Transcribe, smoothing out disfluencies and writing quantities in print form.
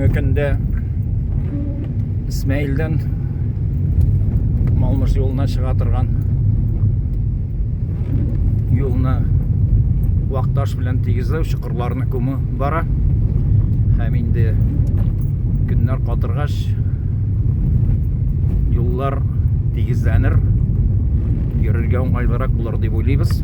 Бүгенге көндә Исмәилдән Малмыж юлына чыга торган юлны вак таш белән тигезләү, чокырларны күмү бара. Һәм инде көннәр катыргач, юллар тигезләнер, йөрергә уңайлырак булыр дип уйлыйбыз.